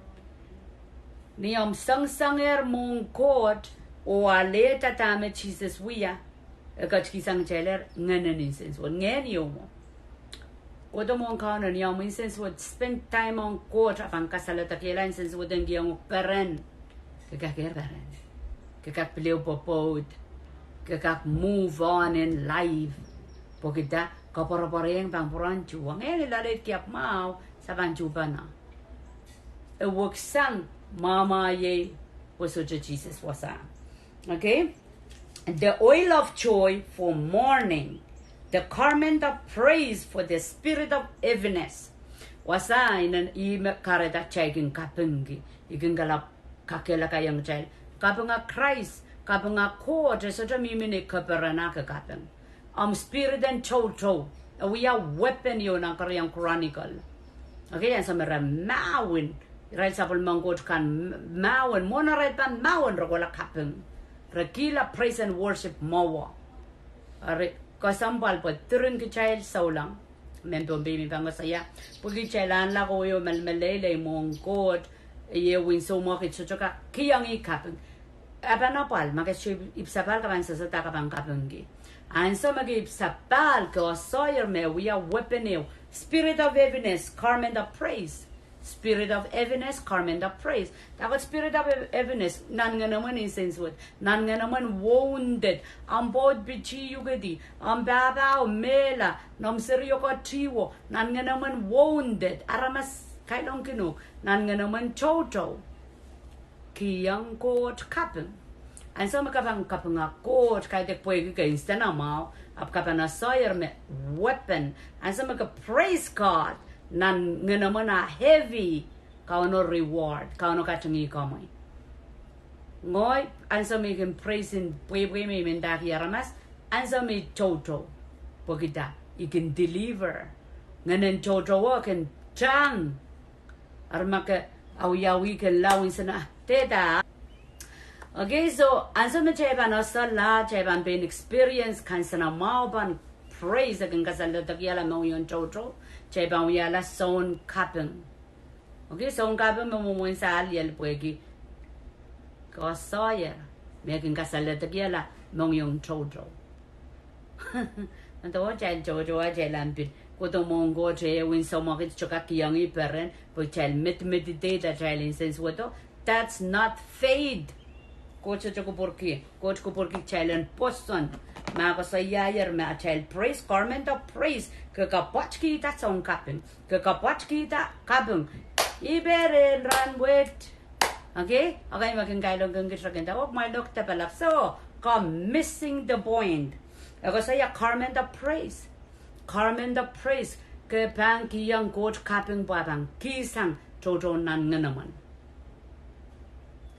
Ni omw sangasangehr mwohn Koht oh alehda dahme Sises wia, e ketikihsang kitailehr ngehnen nsensuwed, ngehn ieu mwo. Kohdo mwohn Kauno, ni omw nsensuwed, spend time ong Koht, e pahn kasaledekihla nsensuwed en kihong uhk peren. Ke kak ehr peren. Ke kak pil ehu pwopwoud. Ke kak move on in life. Pwehki dah? Koapworopwor ong pahn pwurodo. Ong ih loalei kiap mwahu, se pahn tuhpene. E weksang mwamwahiei, oh sohte Sises wasa. Okay? The oil of joy for mourning, the garment of praise for the spirit of heaviness. Wasa inen ih me kahrehda kitail kin kapingki, I kin kalap kakehlakaiong kitail. Kapinga Krais, kapinga Koht, e sohte mihmi ni kaperena ke kaping. Omw spirit en toutou, e wia weapon ieu nan Keriau Chronicle. Okay, ansou me re mahwen, irail sapwellimen Koht kan m-, mahwen, mwohn arail pahn mahwen re kohla kaping. Re kihla praise and worship mwowe. Eri kesempwal pwe diren kitail souleng. Mehn Pohnpei me pahn koasoia, pwehki kitail anahne kohieng mehlel, meleilei mwohn Koht, e wia soumwahu ke sohte kak kihong ih kaping. A pahn apwal, ma ke sohte ipwsapahl ke pahn sehse dah ke pahn kapingki. Ansou me ke ipwsapahl ke koasoier me wia weapon ehu. Spirit of heaviness, garment of praise. Spirit of heaviness, garment of praise. Dahkot spirit of heaviness, nan ngenemwen nsensuwed, nan ngenemwen wounded, omw pwoud pitih ukedi, omw pahpao mehla, noumw seri oko tihwo, nan ngenemwen wounded, aramas kailongkin uhk, nan ngenemwen toutou. Kihong Koht kaping. Ansou me ke pahn kapinga Koht, kaidehk pwehki ke nsenamwahu, ahpw ke pahn koasoier me weapon. Ansou me ke praise God, nan ngenemwen a heavy, Kauno reward, Kauno katingih komwi. Ngehi, ansou me I kin praise en pweipwei me I mendahki aramas, ansou me I toutou, pwehki dah? I kin deliver. Ngehnen toutou o kin tang. Eri ma ke awiawih ke lao nsenamwahu, dehda. Okay, so ansou me kitail pahn koasoia, kitail pahn pein experience kansenamwahu pahn praise, e kin kasaledekihala mohngiong toutou, kitail pahn wiahla soun kaping. Okay, soun kaping me mwomwen sahl iel pwehki koasoier me kin kasaledekihala mohngiong toutou. Ndo kitail toutou, kitail ahpw pil kohdo mwohn Koht, e wia soumwahu ke sohte kak kihong ih peren, pwe kitail med-, meditate atail nsensuwedo. That's not faith. Koht sohte kupwurki, Koht kupwurki kitail en pwoson. Ma koasoiaier me atail praise, garment of praise, ke kapwatkihda soun kaping. Ke kapwatkihda kaping. I peren rahn wet. Okay? Okay, ma kin kailongkin kitail, ke nda, oh, kumwail lokdepelap. So, ke missing the point. E koasoia garment of praise. Garment of praise. Ke pahn kihong Koht kaping pwe e pahn kihsang toutou nan ngenemwen.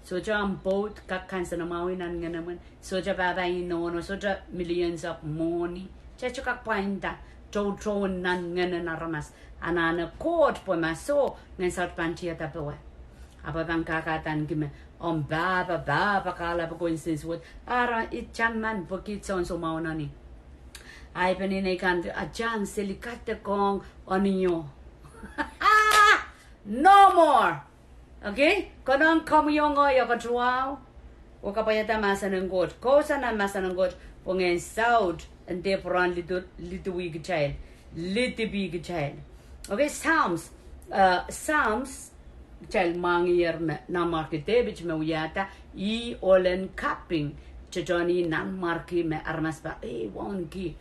Sohte omw pwoud kak kansenamwahwih nan ngenemwen. Sohte pahpa oh nohno, sohte millions of money. Kitail sohte kak pwainda toutou nan ngehnen aramas. Anahne Koht pwe ma soh, Ngehn Saut pahn tiada powe. Ahpw e pahn kakahdaneki me omw pahpa, pahpa kahlap ko nsensuwed, ara I taman pwehki sounsoumwahu nan ih. Ahi peneinei kan, a tang seli kadekohng onio. No more. Okay? Konehng komwi oh ngehi, e katuwahu. Oh kapwaiada mahsen en Koht. Kousoan nan mahsen en Koht. Pwe Ngehn Saut en dehr pwurehng lidu-, liduwih kitail. Lidipih kitail. Okay, Psalms. Uh, Psalms, kitail mwahngiher me Nanmwarki Depit me wiahda, ih ohl en kaping, tohtohn ih nanmwarki me aramas pahn, eh, wauneki.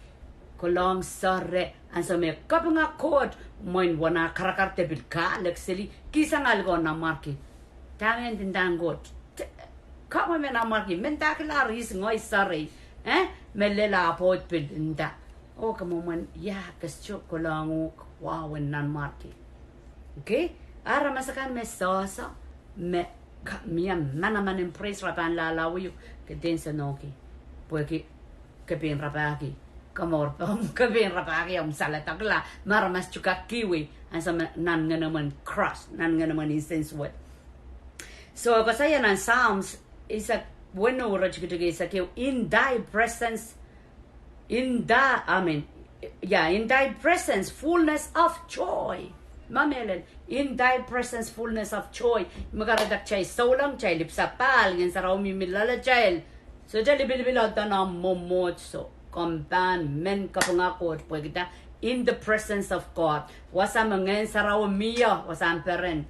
Kohlahng sere, ansou me kapinga Koht, mwein wahn karakar de pil kahlek seli, kihsang ahl ko nanmwarki. Dahme ndinda Koht? Te-, kamwe me nanmwarki, mendahkilahr ihs ngehi seri, eh? Me lel ah pwoud pil nda. Oh, ke mwomwen, ia, ke sohte kohlahng uhk wahu en nanmwarki. Okay? Aramas akan me sohso, me ka-, mie manaman en praise, re pahn lahlahwih uhk, ke dehr nsenohki. Pwehki ke pein rapahki, komour, ke pein rapahki omw saledekla, me aramas tuhkakihwei, ansou me nan ngenemwen cross, nan ngenemwen nsensuwed. So, koasoia nan Psalms, eisek weneu, iretikitik eisek ehu, in thy presence, in thy, I mean, Yeah, in thy presence, fullness of joy. Ma mehlel, in thy presence, fullness of joy. Me kahrehda kitail souleng, kitail ipwsapahl, Ngehn Sarawi mihmi loalatail. Sohte lipilipil, oh dene mwomwohdiso. Komw pahn men kapinga Koht pwehki dah, in the presence of God. Wasa me Ngehn Sarawi mie, wasahn peren.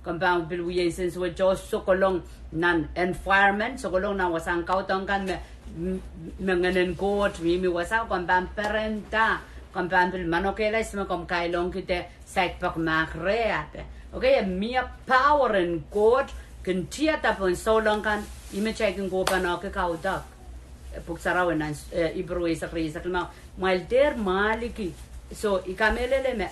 Komw pahn pil wia nsensuwed, sokolong nan environment, sokolong nan wasahn kaudok kan me, me Ngehnen Koht mihmi wasa, komw pahn perenda, komw pahn pil manokehla ihs me komw kailongki de saikpek mahk reh ape. Okay, e mie power en Koht kin tiada pohn souleng kan, ih me kitail kin kohpene ki kaudok. Eh, Pwuhk Sarawi nan, eh, Ipru eisek, rieisek limau, kumwail dehr mwaliki. So, I kamehlele me,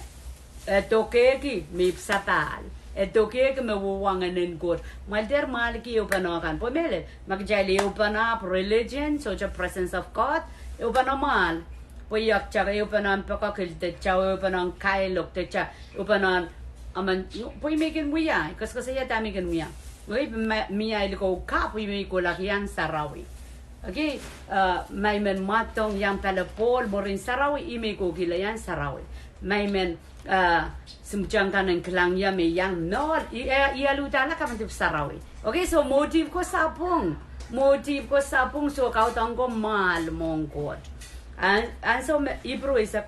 eh, dokehki me ipwsapahl. Eh, dokehki me wehwehn Ngehnen Koht. Kumwail dehr mwaliki ehupene kan. Pwe mehlel, ma kitail ehupene ahpw religion, sohte presence of God, ehupene mwahl. Pwe iak kitail ehupene en pekekil, de kitail ehupene en kailok, de kitail ehupene en, amen, pwe I men kin wia, koasoakoasoia dahme I kin wia. Ei, ma, mie likou ka, pwe I men kohla iang sarawi. Okay, eh, ma I men mwadong iang pali pohl, mwurin sarawi, I men kohkihla iang sarawi. Ma I men, eh, simpwuhtiong kan en kilang ie me iang mwohl, I, eh, I aluhdahla kapindip sarawi. Okay, so motive ko sapwung. Motive ko sapwung, so kaudok ko mwahl mwohn Koht. An, ansou me Ipru eisek,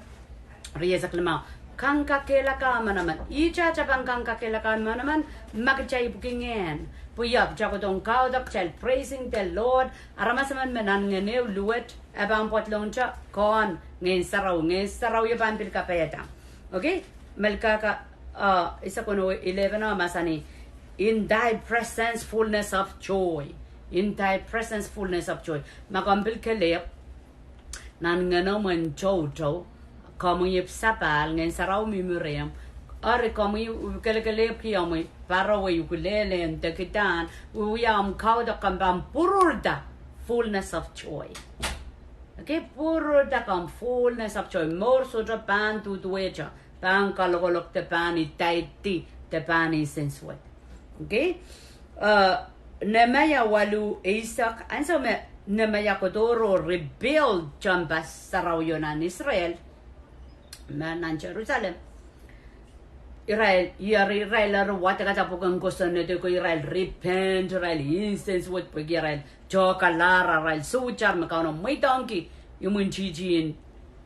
rieisek limau, kangkakehlaka manaman. Ihte atail pahn kangkakehlaka manaman, ma kitail ipwiki ngehn. Pwe iak, kitail kohdohng kaudok, kitail praising the Lord. Aramas emen me nan ngehn ehu luwet, e pahn pwadlong te, kohn Ngehn Sarawi, Ngehn Sarawi e pahn pil kapaiada. Okay? Melkahka, uh, eisek weneu, eleven, mahsanih, in thy presence fullness of joy. In thy presence fullness of joy. Ma komw pil kelehpw nan ngehnomw en toutou, komwi ipwsapahl, Ngehn Sarawi mihmi rehmw, eri komwi kelekelehpwki omwi, parawei, ukulele, de kidan, wiewia omw kaudok, komw pahn pwururda fullness of joy. Okay, pwururda komw fullness of joy. Mour sohte pahn duduwehte, pahn kalokolok de pahn idaidi de pahn nsensuwed. Okay? Uh, Nehemiah waluh eisek, ansou me Nehemiah kohdohrohr rebuild tehnpas sarawio nan Israel, me nan Jerusalem. Irail, irail, irail eri wadek dah pwuken kosonned ko, irail repent, irail nsensuwed pwehki irail tohkalahr arail soutar me Kauno mweidohngki imwintihti en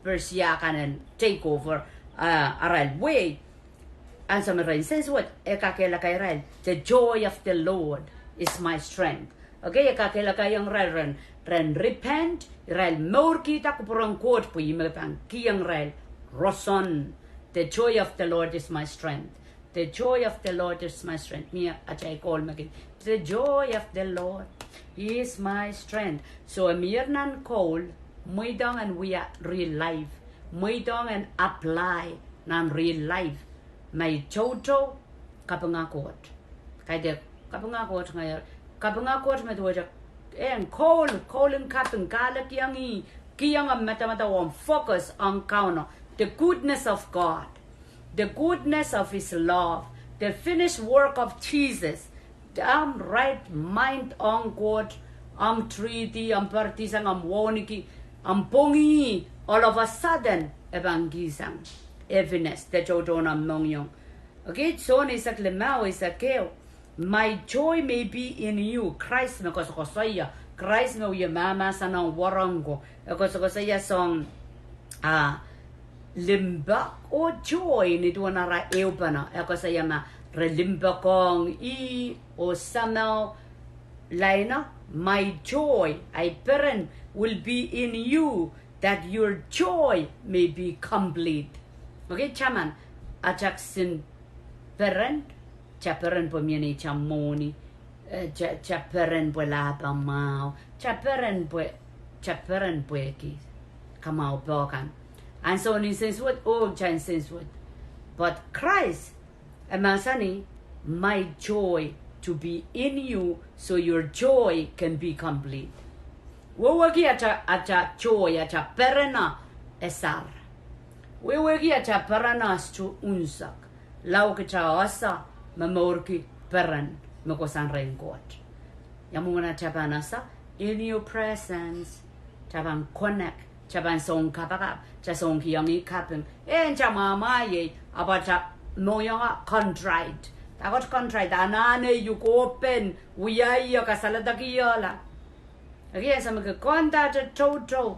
Persia kan en take over, uh, arail wehi. Ansou me irail nsensuwed, e kakehlaka irail, the joy of the Lord is my strength. Okay, e kakehlakaiong irail ren, ren repent, irail mourkihda kupwuren Koht pwe ih me pahn kihong irail roson. The joy of the Lord is my strength. The joy of the Lord is my strength. Mie atail koul me kin, the joy of the Lord is my strength. So, e mie nan koul, mweidohng en wia real life. Mweidohng en apply nan real life. Ma I toutou, kapinga Koht. Kaidehk, kapinga Koht ngehi, kapinga Koht me duwehte, en koul, koul en kaping, kahlekiong ih, kihong omw madamadau, omw focus ong Kauno. The goodness of God. The goodness of his love. The finished work of Jesus. Omw right mind ong Koht, omw treat ih, omw poaridisang, omw wauneki, omw pwongih, all of a sudden, e pahn kihsang heaviness, de toutou nan omw mohngiong. Okay, John eisek limau, eisek ehu. My joy may be in you. Krais me koasokoasoia. Krais me wie mahmahsen ong wahnpoaron ko. E koasokoasoia soahng, ah, limpoak oh joy nin duwen ara ehupene. E koasoia ma re limpoakohng ih oh samau, laina, my joy, ahi peren, will be in you, that your joy may be complete. Okay, taman, atail kisin peren, atail peren pwe mie neitail mwohni, eh, atail, atail peren pwe lahpo mwahu, atail peren pwe, atail peren pwehki kamwahu pwukan. Ansou nsensuwed, oh, atail nsensuwed. But Christ, e mahsanih, my joy to be in you, so your joy can be complete. Wehwehki atail, atail joy, atail pereno e sar. Wehwehki atail pereno e sohte unsek. Lao kitail ese me mourki peren me kohsang rehn Koht. Ia mwomwen atail pahn ese, in your presence. Atail pahn connect. Kitail pahn song kapakap, kitail song kihong ih kaping. Eh, kitail mwamwahiei, ahpw kitail mohngiong contrite. Dahkot contrite, anahne uhk, open, wiahiong, kasaledekihla. Again, ansou me ke kondahte toutou,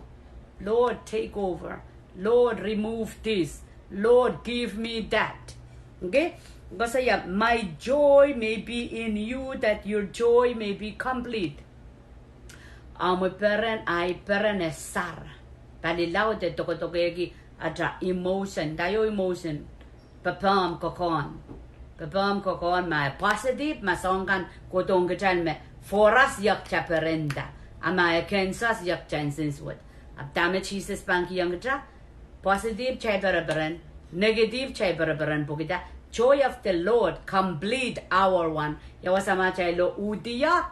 Lord, take over. Lord, remove this. Lord, give me that. Okay? Koasoia, my joy may be in you, that your joy may be complete. Omw peren, ahi peren e sar. Pali laud e dokedoke ki atail emotion, nda ieu emotion. Pepehm kokohn. Pepehm kokohn ma e positive, ma soahng kan kohdohng kitail me for us iok kitail perenda. A ma against us iok kitail nsensuwed. Ahpw dahme Sises pahn kihong kitail, positive kitail pereperen, negative kitail pereperen pwehki dah, joy of the Lord complete our one. Ia wasa ma kitail lo udia,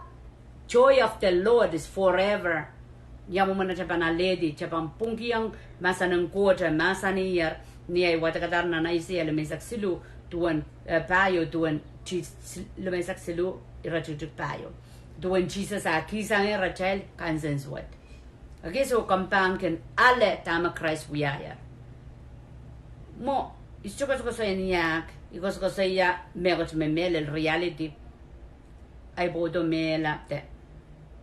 joy of the Lord is forever. Ia mwomwen atail pahn alehdi, kitail pahn pwungkihong mahsen en Koht, mahsanier, ni ahi wadekadahr nan Aiseia limeisek siluh, duwen, eh, pahieu, duwen, ti-, sil-, limeisek siluh, iretikitik pahieu. Duwen Sises ah kihsangehr atail kansensuwed. Okay, so komw pahn kin ale dahme Krais wiahier. Mwo, I sohte koasokoasoia ni ahk, I koasokoasoia mehkot me mehlel reality. Ahi pwoudo mehla de,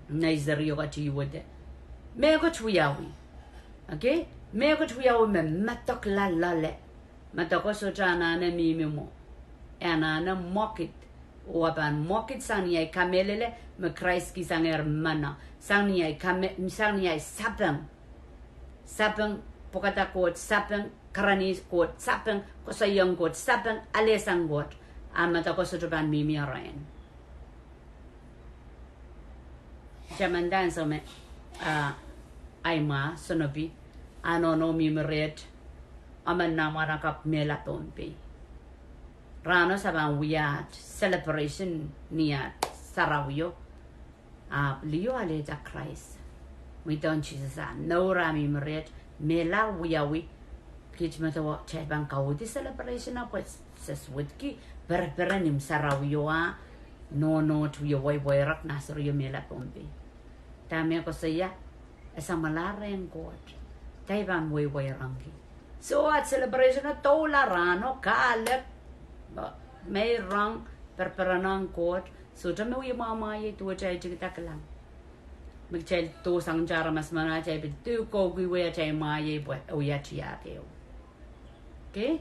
nai serio katiwede. Mehkot wiawi. Okay? Mehkot wiawi me medek loale. Medeko sohte anahne mihmi mwo. E anahne mwekid. Oh e pahn mwekid sang ni ahi kamehlele me Krais kihsangehr meno. Sang ni ahi kame-, sang ni ahi sapeng. Sapeng, pwukada Koht, sapeng, karanih Koht, sapeng, koasoiong Koht, sapeng, alehsang Koht. A medeko sohte pahn mihmi rehn. Kitail men nda ansou me, ah, ahi mwahu, Sonopi, a nohno mihmi reht, emen nan mwahnakapw mehla Pohnpei. Rahno se pahn wia aht celebration ni aht sarawio. Ahpw liho alehda Krais. Mweidohng Sises ah mour, ah mihmi reht, mehla wiawi. Kiht medewe kitail pahn kauhdi celebration ahpw se suwedki pereperen imw sarawio ah nohnohte wie waiwairek nan serio mehla Pohnpei. Dahme koasoia, e samwalahr rehn Koht. Kitail pahn waiwairongki. So aht celebration o doula rahno, kahlek, meirong, pereperenohng Koht, sohte me wie mwamwahiei duwehte ahi tikida kilang. Me kitail dohsang te aramas meno, kitail pil duhkoukiwei atail mwahie pwe e wia tiahk ehu. Okay?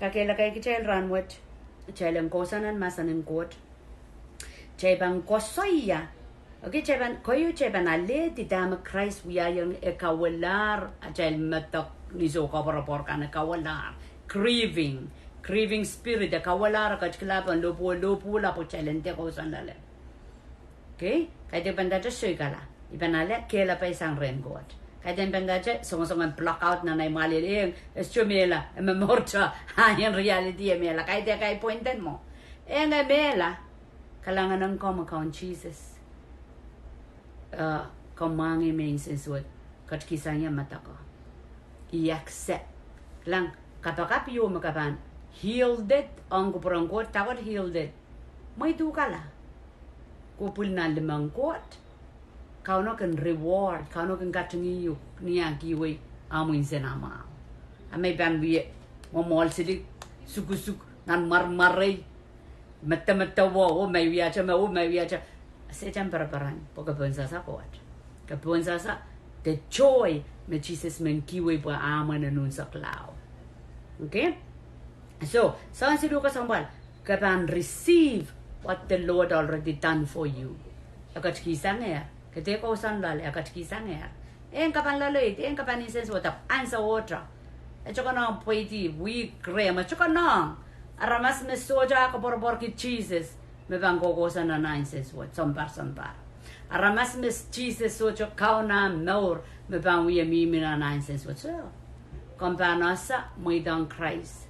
Kakehlaka kitail rahnwet, kitail en kousoan nan mahsen en Koht. Kitail pahn koasoia. Okay, kitail pahn, keieu kitail pahn alehdi dahme Krais wiahier, e kauwehlahr atail medek ni soukoapworopwor kan, e kauwehlahr. Grieving, grieving spirit, e kauwehlahr, e ketikihla pohn lohpwuo, lohpwuo, ahpw kitail en dehr kousoan loale. Okay? Kaidehn pahn ndahte soikala. I pahn ale kehlail sang rehn Koht. Kaidehn pahn ndahte songosong en block out nan ahi mwahliel, eng, e sohte mehla, e momourte, a en reality e mehla. Kaidehn kaidehn point en mwo. Eng e mehla, kalahngan ong komw Kaun Sises. Eh, komw mwahngih me nsensuwed, ketikihsang ie medeko. I accept. Kilang, kapakap ieu me ke pahn yielded ong kupwuren Koht, dahkot yielded. Mweidukala. Ke pwil nan limehng Koht. Kauno kin reward, Kauno kin katingih uhk ni ah kihwei omw nsen ah mwahu. A ma I pahn wie, mwoamwahl sili, sukosuk, nan mwarmwarei, medemedewe, oh ma I wiahte me, oh ma I wiahte. Sehdan pereperen, pwe ke pohnsehse Koht. Ke pohnsehse the joy me Sises men kihwei pwe omw en unsek lao. Okay? So, soangen siluh kesempwal, ke pahn receive what the Lord already done for you. E ketikihsangehr, ke dehr kousoan loale, e ketikihsangehr. Eng ke pahn loaloid, eng ke pahn nsensuwed, ahpw ansou ohte. E sohte konehng pweidi, wihk, reh, me sohte konehng. Aramas me sohte ah koapworopworki Sises, me pahn koukousoan nan ah nsensuwed, sounpar, sounpar. Aramas me Sises sohte kaun ah mour, me pahn wie mihmi nan ah nsensuwed. So, komw pahn ese mweidohng Krais.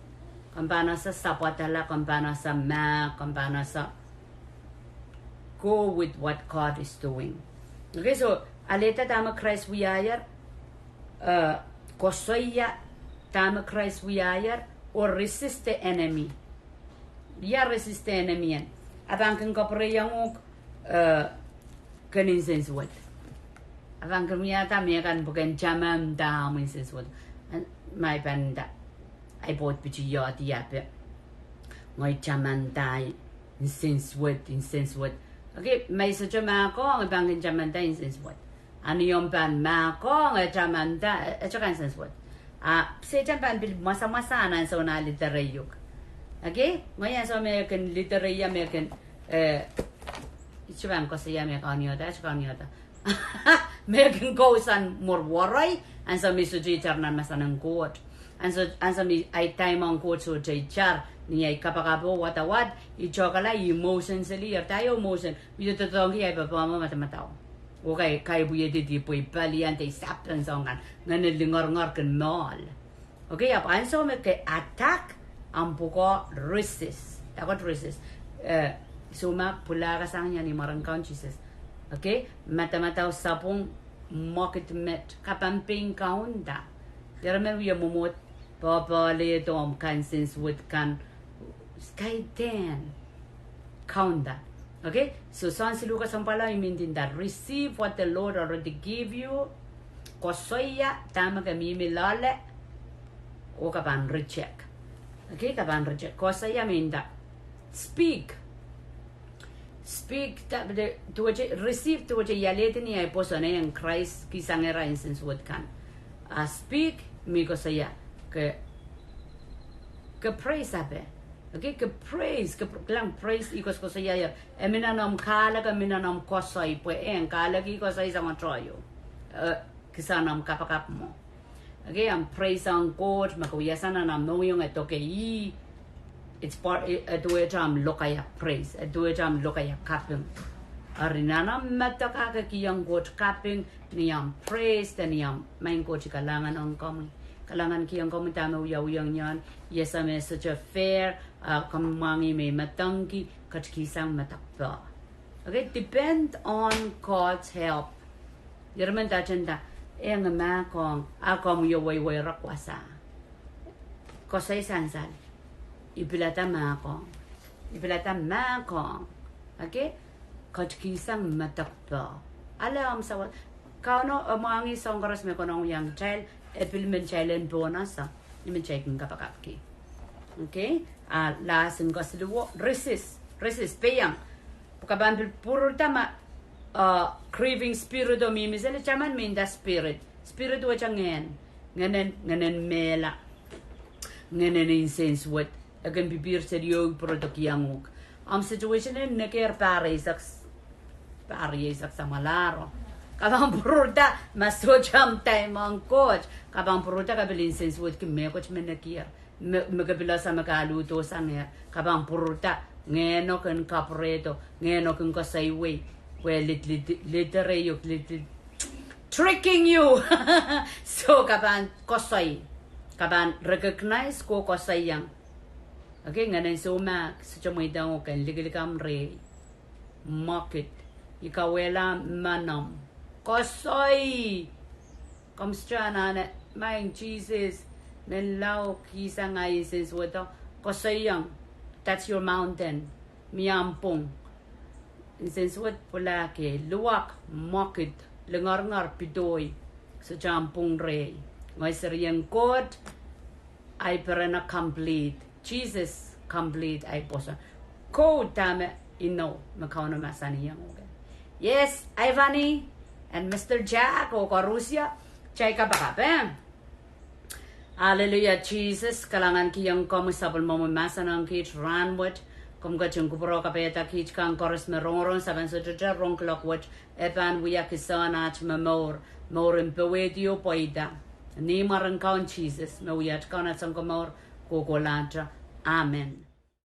Komw pahn ese sapwadala, komw pahn ese mah, komw pahn ese go with what God is doing. Okay, so, alehda dahme Krais wiahier, eh, koasoia dahme Krais wiahier, oh resist the enemy. Ia resist the enemy en? A pahn kin kapwureiong uhk, eh, ke nsensuwed. A pahn kin wiahda me kan pwuken tamanda ahmw nsensuwed. An, ma I pahn nda, I pwoud piti iohdi ape. Ngehi tamanda nsensuwed, nsensuwed. Okay, ma I sohte mahkohng, I pahn kin tamanda nsensuwed. A ni omw pahn mahkohng, e tamanda, e, e kan nsensuwed. A Sehdan pahn pil mwasamwasahn ansou nah lidereiuk. Okay, ngehi ansou me kin lidereia me kin, eh, I sohte pahn koasoia me kaunihda, I sohte kaunihda. Me kin kousoan mwurwuroi, ansou me I sohte itar nan mahsen en Koht. Ansou, ansou me ahi time ong Koht sohte itar, ni ahi kapakap oh wadawad, I tohkala, I emotion seli, eri da I emotion, I doadoahngki ahi papah mwo madamadau. Oh kai, kai pwihdi pwe I palian de I sapeng soangen, ngehnen lingeringer kin mwohl. Okay, ahpw ansou me ke attack, ahmw pwukoa resist. Dahkot resist. Eh, soumahk pwulahkasang ni mwaren Kaun Sises. Okay, madamadau sapwung, mwekid met, kapahn pein kaunda. Eri men wie mwomwohd, popohlahdo omw nsensuwed kan, kaidehn kaunda. Okay, so soahng siluh kesempwal I men nda, receive what the Lord already give you. Koasoia dahme ke mihmi loale, oh ke pahn reject. Okay, ke pahn reject. Koasoia me nda, speak. Speak, da, de, duwehte, receive duwehte I alehdi ni ahi pwoson en Krais kihsangehr ahi nsensuwed kan. A speak, me koasoia, ke, ke praise ape. Okay, ke praise, ke pr-, kilang praise I koasokoasoia, e mi nan omw kahlek, e mi nan omw koasoi, pwe en kahlek I koasoi sang otohio. Eh, kisang omw kapakap mwo. Okay, omw praise ong Koht, ma ke wiahsang nan omw mohngiong e doke ih, it's part, e, e duwehte omw lokaia praise, e duwehte omw lokaia kaping. Eri nan omw medek a ke kihong Koht kaping, ni omw praise, de ni omw, Maing Koht, I kalahngan ong komwi. Kalahngan kihong komwi dahme wiawihong ie, I ese me sohte fair, a komwi mwahngih me I medengki, ketikihsang medek poh. Okay, depend on God's help. Eri men da tenda, e nge mahkohng, a komwi oh wehwehre wasa. Koasoi sansal, I pilada mahkohng. I pilada mahkohng. Okay? Ketikihsang medek poh. Ale omw sawas, Kauno e mwahngih soahng koaros me konehng wiahiong kitail, e pil men kitail en pohnese, ni men kitail kin kapakapki. Okay? A last en kesiluhwo, resist. Resist, peiong. Pwe ke pahn pil pwurda ma, uh, grieving spirit o mihmi seli, taman me nda spirit. Spirit wet ngehn, ngehnen, ngehnen mehla, ngehnen nsensuwed. E kin pipihr seli oh pwurodo kihong uhk. Omw situation en nekehr pahr eisek, pahr eisek samwalahro. Ke pahn pwurda ma sohte omw time ong Koht. Ke pahn pwurda ke pil nsensuwedki mehkot me nekier. Me, me ke pil ese me ke aludohsangehr. Ke pahn pwurda, ngehno kin kapwurehdo, ngehno kin koasoiwei. Pwe lit, lit, lit, lit, tricking you. So ke pahn koasoi. Ke pahn recognize oh koasoiong. Okay, ngehnen soumahk, sohte mweidohng oh ken likilikamw rehi. Mwekid. I kauwehla manaman. Koasoi. Komw sohte anahne, Maing Sises, menlau kihsang ahi nsensuwedo. Koasoiong. That's your mountain. Mie omw pwung. Nsensuwed pwulahki, luwak, mwekid, lingeringer, pidoi. Sohte omw pwung rehi. Ngehi serien Koht, ahi pereno complete. Sises complete ahi pwoson. Kou dahme inou me Kauno mahsanihong uhk. Yes, Ivany and Mister Jack oh koarusie, kitail kapakap, eh? Aleluia, Sises, kalahngan kihong komwi sapwellimomwi mahsen ong kiht rahnwet, komw ketin kupwure kapaiada kiht kan koaros me rongorong sapan sohte rong kuloak wet, e pahn wia kisehn aht momour, mour en powehdi oh pweida. Ni mwaren Kaun Sises, me wia aht Kaun aht Sounkomour, kohkohlahte. Amen.